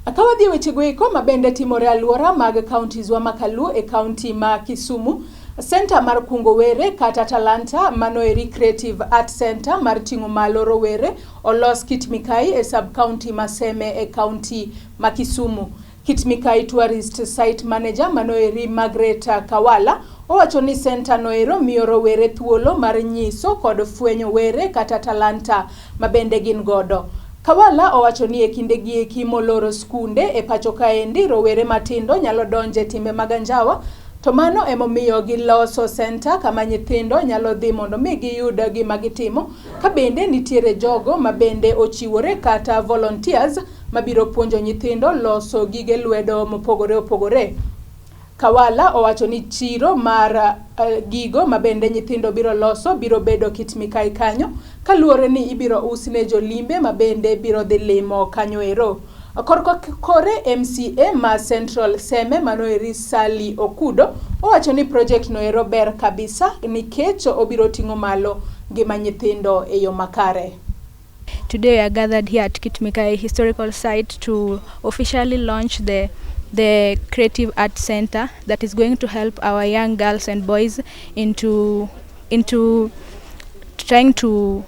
Ka wadhi e wechego eko ma bende timore alwora mag counties wa makaluo e county ma Kisumu, Center mar kungo were kata talanta manoeri Creative Art Center mar ting'o malo rowere olos Kit Mikayi e sub county ma Seme e county ma Kisumu. Kit Mikayi Tourist Site Manager manoeri Margaret Kawala owacho ni center noero miyo rowere thuolo mar nyiso kod fwenyo were kata talanta ma bende gin godo. Kawala owacho ni e kinde gieki moloro skunde e pacho kaendi rowere matindo nyalo donje timbe mag anjawa to mano emomiyo giloso senta kama nyithindo nyalo dhi mondo mi giyud gima gitimo ka bende nitiere jogo ma bende ochiwore kata volunteers mabiro puonjo nyithindo loso gige lwedo mopogore opogore. Kawala owacho ni chiro mar gigo ma bende nyithindo biro loso biro bedo Kit Mikayi kanyo kaluwore ni ibiro usne jolimbe ma bende biro dhi limo kanyo ero. Korka kore MCA ma Central Seme manoeri Sally Okudo owacho ni project no ero ber kabisa nikech obiro ting'o malo ngima nyithindo e yo makare. Today we are gathered here at Kit Mikayi Historical Site to officially launch the Creative Arts Center that is going to help our young girls and boys into trying to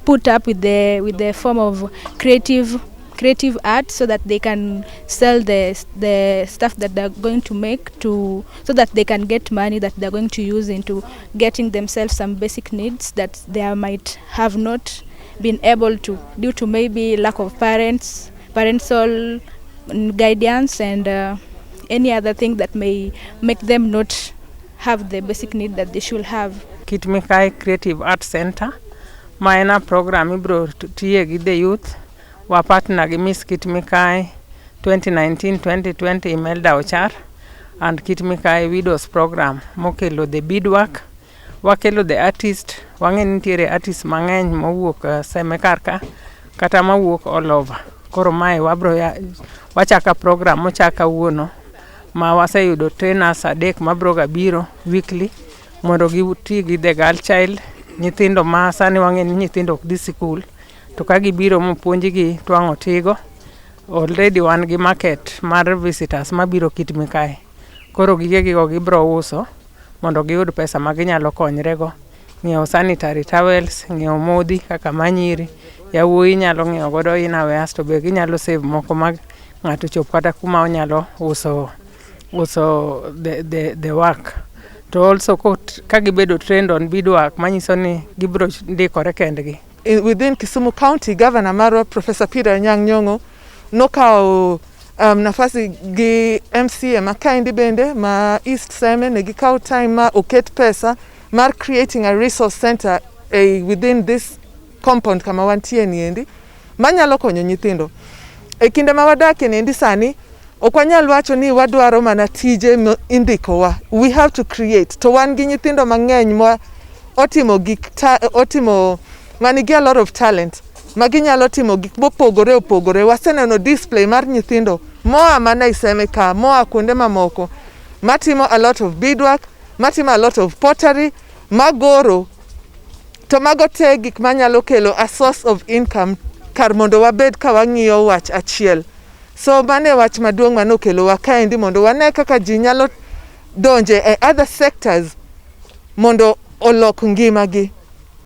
put up with the form of creative art so that they can sell the stuff that they're going to make to so that they can get money that they're going to use into getting themselves some basic needs that they might have not been able to due to maybe lack of parental guidance and any other thing that may make them not have the basic need that they should have. Kit Mikayi Creative Art Center ma en a program ibiro tiye gi the youth wa partner gi Miss Kit Mikayi 2019-2020 Imelda Ochar and Kit Mikayi Widows Program mokelo the beadwork. Wakelo the artist. Wang'e ni nitiere artist mang'eny mowuok Seme kar ka kata mawuok all over. Koro mae wabro ya, wachaka program mochak kawuono ma waseyudo trainers adek mabro ga biro weekly mondo giti gi the girl child, nyithindo ma sani wang'e ni nyithindo ok dhi sikul to ka gibiro mopuonjgi twang'o tigo. Already wan gi market mar visitors mabiro Kit Mikayi, koro gige gigo gibro uso mondo giyud pesa ma ginyalo konyrego ng'iewo sanitary towels, ng'iewo modhi kaka manyiri yawuoyi nyalo ng'iewo godo innerwears to be ginyalo save moko ma ng'ato chop kata kuma onyalo uso the work. To also ka gibedo trained on beadwork, manyiso ni gibiro ndikore kendgi. Within Kisumu County, Governor marwa Professor Peter Anyang' Nyong'o nokawo nafasi gi MCA ma kaendi bende ma East Seme ne gikawo time ma oket pesa mar creating a resource center within this compound kama wantie niendi manyalo konyo nyithindo. E kinde ma wadakie niendi sani, ok wanyal wacho ni wadwaro mana tije indikowa. We have to create. To wan gi nyithindo mang'eny ma otimo gik ta, otimo manigi a lot of talent ma ginyalo timo gik mopogore opogore. Waseneno display mar nyithindo moa mana e Seme ka, moa kuonde mamoko matimo a lot of beadwork, matimo a lot of pottery, magoro. To mago te gik manyalo kelo a source of income kar mondo wabed ka wang'iyo wach achiel. So mano e wach maduong' manokelowa kaendi mondo wane kaka ji nyalo donje e other sectors mondo olok ngimagi.